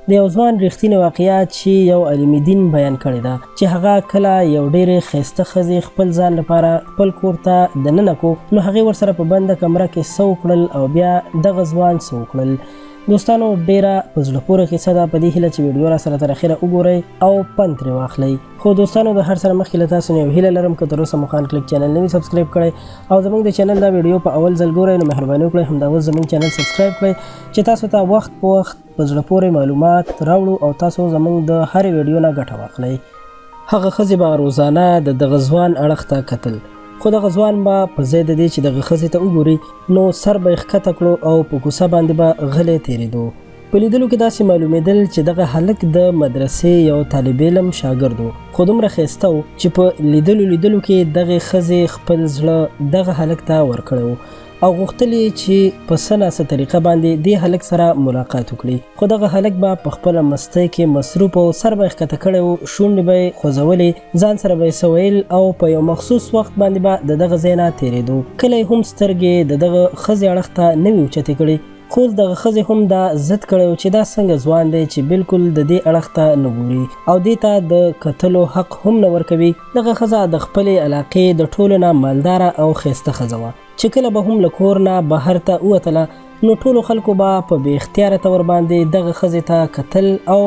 د یو ځوان رښتینې واقعه چې یو عالم دین بیان کړې ده چې هغه کله یو ډېرې ښایسته ښځې خپل ځان لپاره خپل کور ته دننه کو، نو هغې ورسره په بنده کمره کې څه وکړل او بیا دغه ځوان څه وکړل. دوستانو، ډېره په زړه پورې کیسه ده. په دې هیله چې ویډیو را سره تر اخره وګورئ او پند ترې واخلئ. خو دوستانو، د هر سره مخکې له تاسو نه یو هیله لرم، که تر اوسه مو خان کلیک چینل نه وي سبسکرایب کړی او زموږ د چینل دا ویډیو په اول ځل ګورئ، نو مهرباني وکړئ همدا اوس زموږ چینل سبسکرایب کړئ چې تاسو ته وخت په وخت په زړه پورې معلومات راوړو او تاسو زموږ د هرې ویډیو نه ګټه واخلئ. هغه ښځې به روزانه د دغه ځوان اړخ ته کتل، خو دغه ځوان به په ځای د دې چې دغه ښځې ته وګوري، نو سر به یې ښکته کړو او په کوڅه باندې به غلی تېرېدو. په لیدلو کې داسې معلومېدل چې دغه هلک د مدرسې یو طالب علم شاګرد و، خو دومره ښایسته و چې په لیدلو لیدلو کې دغې ښځې خپل زړه دغه هلک ته ورکړی و او غوښتل یې چې په څه ناڅه طریقه باندې دې هلک سره ملاقات وکړي. خو دغه هلک به په خپله مستۍ کې مصروف و، سر به یې ښکته کړی و، شونډې به یې خوځولې، ځان سره به یې څه ویل او په یو مخصوص وخت باندې به د دغه ځای نه تېرېدو. کله یې هم سترګې د دغه ښځې اړخ ته نه وې اوچتې کړې. خو اوس دغه ښځې هم دا ضد کړی و چې دا څنګه ځوان دی چې بالکل د دې اړخ ته نه ګوري او دې ته د کتلو حق هم نه ورکوي. دغه ښځه د خپلې علاقې د ټولو نه مالداره او ښایسته ښځه وه چې کله به هم له کور نه بهر ته ووتله، نو ټولو خلکو به په بې اختیاره طور باندې دغه ښځې ته کتل او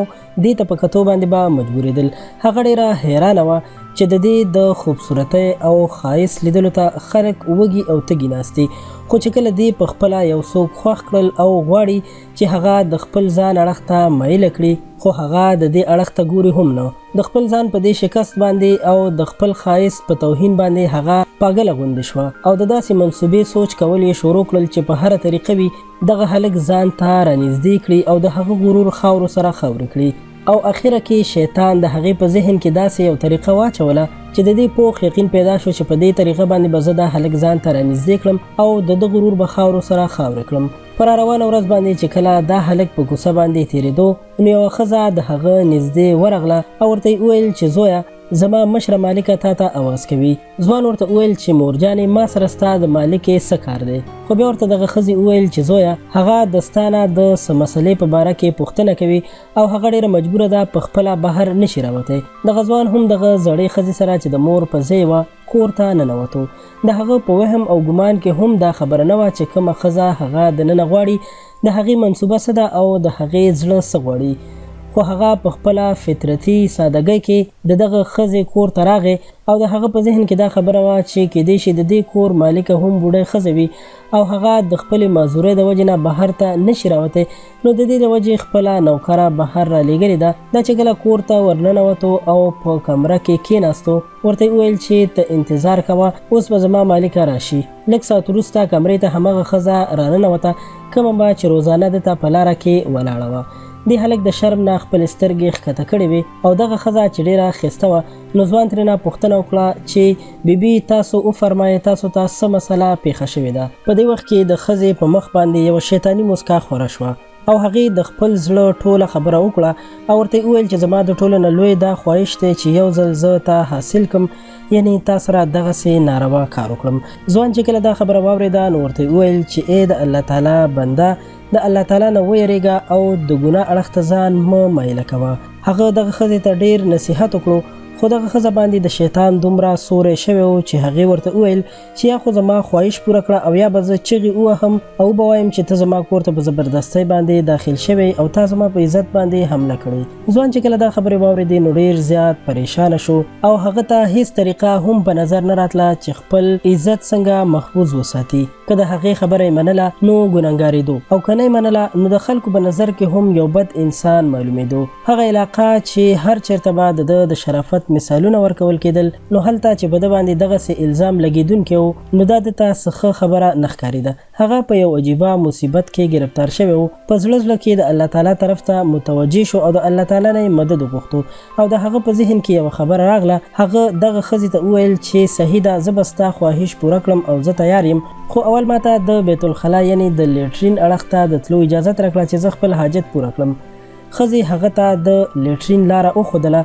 دې ته په کتو باندې به مجبورېدل. هغه ډېره حیرانه وه چې د دې د خوبصورتۍ او ښایست لیدلو ته خلک وږي او تږي ناست دي، خو چې کله دې په خپله یو څوک خوښ کړل او غواړي چې هغه د خپل ځان اړخ ته مایله کړي، خو هغه د دې اړخ ته ګوري هم نه. د خپل ځان په دې شکست باندې او د خپل ښایست په توهین باندې هغه پاګله غوندې شوه او د داسې منصوبې سوچ کول یې شروع کړل چې په هره طریقه وي دغه هلک ځان ته رانږدې کړي او د هغه غرور خاورو سره خاورې کړي. او اخره کې شیطان د هغې په ذهن کې داسې یو طریقه واچوله چې د دې پوخ یقین پیدا شو چې په دې طریقه باندې به زه دا هلک ځان ته رانږدې کړم او د ده غرور به خاورو سره خاورې کړم. په را روانه ورځ باندې چې کله دا هلک په کوڅه باندې تېرېدو، نو یوه ښځه د هغه نږدې ورغله او ورته یې وویل چې زویه، زما مشره مالکه تا ته اواز کوي. ځوان ورته وویل چې مورجانې، ما سره ستا د مالکې څه کار دی؟ خو بیا ورته دغه ښځې وویل چې زویه، هغه د ستا نه د څه مسلې په باره کې پوښتنه کوي او هغه ډېره مجبوره ده، په خپله بهر نشي راوتی. دغه ځوان هم دغه زړې ښځې سره چې د مور په ځای وه کور ته ننوتو. د هغه په وهم او ګمان کې هم دا خبره نه وه چې کومه ښځه هغه دننه غواړي، د هغې منصوبه څه ده او د هغې زړه څه غواړي. خو هغه په خپله فطرتي سادګۍ کې د دغه ښځې کور ته راغی او د هغه په ذهن کې دا خبره وه چې کېدای شي د دې کور مالکه هم بوډۍ ښځه وي او هغه د خپلې معذورۍ د وجې نه بهر ته نه شي راوتی، نو د دې د وجې خپله نوکره بهر رالېږلې ده. دا چې کله کور ته ورننوتو او په کمره کې کېناستو، ورته یې وویل چې ته انتظار کوه، اوس به زما مالکه راشي. لږ ساعت وروسته کمرې ته همغه ښځه راننوته کومه به چې روزانه ده ته په لاره کې ولاړه وه. دې هلک د شرم نه خپلې سترګې ښکته کړې وې او دغه ښځه چې ډېره ښیسته وه، نو ځوان ترېنه پوښتنه وکړه چې بي بي، تاسو وفرمایئ، تاسو ته څه مسله پېښه شوې ده؟ په دې وخت کې د ښځې په مخ باندې یوه شیطاني موسکا خوره شوه او هغې د خپل زړه ټوله خبره وکړه او ورته یې وویل چې زما د ټولو نه لوی دا خواهش دی چې یو ځل زه تا حاصل کړم، یعنی تا سره دغسې ناروا کار وکړم. ځوان چې کله دا خبره واورېده، نو ورته یې وویل چې ای د الله تعالی بنده، د الله تعالی نه ویریږه او د ګناه اړخ ته ځان مه مایله کوه. هغه دغه ښځې ته ډیر نصیحت وکړو، خو دغه ښځه باندې د شیطان دومره سوری شوی و چې هغې ورته وویل چې یا خو زما خواهش پوره کړه او یا به زه چغې ووهم او وبه وایم چې ته زما کور ته په زبردستۍ باندې داخل شوی او تا زما په عزت باندې حمله کړې. ځوان چې کله دا خبرې واورېدې، نو ډیر زیات پریشانه شو او هغه ته هیڅ طریقه هم په نظر نه راتله چې خپل عزت څنګه محفوظ وساتي. که د هغې خبره یې منله نو ګنهګارېدو او که نه یې منله نو د خلکو په نظر کې هم یو بد انسان معلومېدو. هغه علاقه چې هر چېرته به د ده د شرافت مثالونه ورکول کېدل، نو هلته چې په ده باندې دغسې الزام لګېدونکی و، نو دا ده ته څه ښه خبره نه ښکارېده. هغه په یو عجیبه مصیبت کې ګرفتار شوی و. په زړه زړه کې د الله تعالی طرف ته متوجه شو او د الله تعالی نه یې مدد وغوښتو او د هغه په ذهن کې یوه خبره راغله. هغه دغه ښځې ته وویل چې صحیح ده، زه به ستا خواهش پوره کړم او زه تیار یم، خو اول ماته د بیت الخلا یعنې د لیټرین اړخ ته د تلو اجازت راکړه چې زه خپل حاجت پوره کړم. ښځې هغه ته د لیټرین لاره وښودله.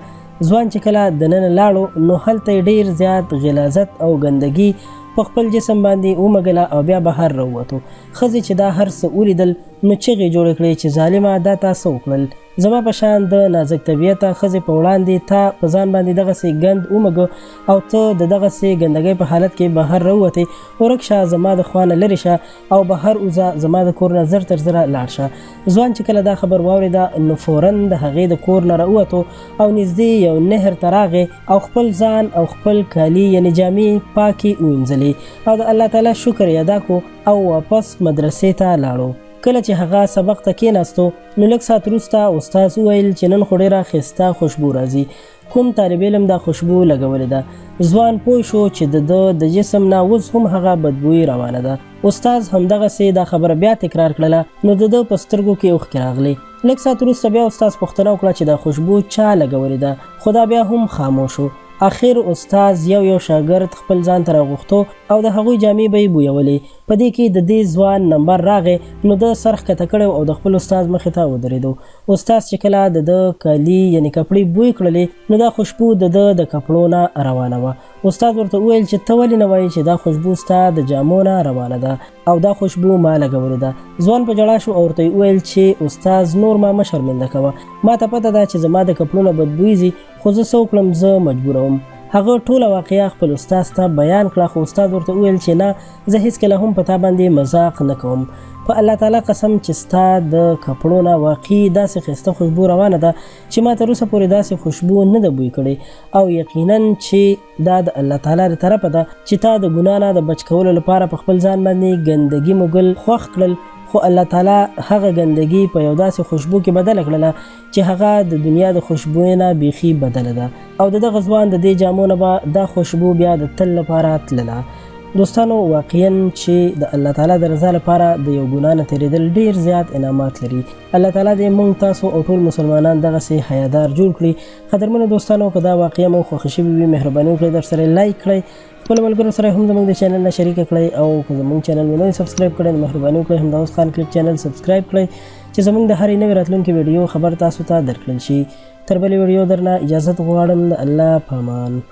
ځوان چې کله دننه لاړو، نو هلته یې ډیر زیات غلاظت او ګندګي په خپل جسم باندې ومږله او بیا بهر راووتو. ښځې چې دا هر څه ولیدل، نو چغې جوړې کړې چې ظالمه، دا تا څه وکړل؟ زما په شان د نازک طبیعته ښځې په وړاندې تا په ځان باندې دغسې ګند ومږه او ته د دغسې ګندګۍ په حالت کې بهر راووتې، ورک شه، زما د خوا نه لرې شه او بهر وځه، زما د کور نه زر تر زره لاړ شه. ځوان چې کله دا خبر واورېده نو فوراً د هغې د کور نه راووتو او نږدې یو نهر ته راغی او خپل ځان او خپل کالي یعنې جامې پاکې ووینځلې او د الله تعالی شکر یې ادا کو او واپس مدرسې ته لاړو. کله چې هغه سبق ته کېناستو نو لږ ساعت وروسته استاد وویل چې نن خو ډېره ښایسته خوشبو راځي، کوم طالب علم دا خوشبو لګولې ده؟ ځوان پوه شو چې د ده د جسم نه اوس هم هغه بدبویي روانه ده. استاد همدغسې دا خبره بیا تکرار کړله نو د ده په سترګو کې اوښکې راغلې. لږ ساعت وروسته بیا استاد پوښتنه وکړه چې دا خوشبو چا لګولې ده؟ خو دا بیا هم خاموش و. اخر استاد یو یو شاګرد خپل ځان ته راغوښتو او د هغوی جامې به یې بویولې. په دې کې د دې ځوان نمبر راغی نو ده سر ښکته کړی او د خپل استاد مخې ته ودرېدو. استاد چې کله د ده کالي یعنې کپړې بوی کړلې نو دا خوشبو د ده د کپړو نه روانه وه. استاد ورته وویل چې ته ولې نه وایې چې دا خوشبو ستا د جامو نه روانه ده او دا خوشبو ما لګولې ده. ځوان په ژړا شو او ورته یې وویل چې استاد نور ما مه شرمنده کوه، ما ته پته ده چې زما د کپړو نه بدبوی ځي خو زه څه وکړم، زه مجبوره وم. هغه ټوله واقعه خپل استاد ته بیان کړه خو استاد ورته وویل چې نه، زه هیڅکله هم په تا باندې مذاق نه کوم، په الله تعالی قسم چې ستا د کپړو نه واقعي داسې ښایسته خوشبو روانه ده چې ما تر اوسه پورې داسې خوشبو نه ده بوی کړې او یقینا چې دا د الله تعالی د طرفه ده چې تا د ګناه نه د بچ کولو لپاره په خپل ځان باندې ګندګي موږل خوښ کړل، خو الله تعالی هغه ګندګي په یو داسې خوشبو کې بدله کړله چې هغه د دنیا د خوشبویې نه بیخي بدله ده او د دغه ځوان د دې جامو نه به دا خوشبو بیا د تل لپاره تلله. دوستانو واقعا چې د الله تعالی د رضا لپاره د یو ګناه نه تیریدل ډیر زیات انعامات لري. الله تعالی دې مونږ تاسو او ټول مسلمانان دغسې حیادار جوړ کړي. قدرمنو دوستانو که دا واقعه مو خوښه شوې وي مهرباني وکړئ در سره لایک کړئ، خپل ملګرو سره هم زموږ د چینل نه شریک کړئ او که زموږ چینل مو نه سبسکرایب کړئ نو مهرباني وکړئ همدا اوس خان کلیک چینل سبسکرایب کړئ چې زموږ د هرې نوې راتلونکې ویډیو خبر تاسو ته درکړل شي. تر بلې ویډیو درنه اجازت غواړم، د الله په امان.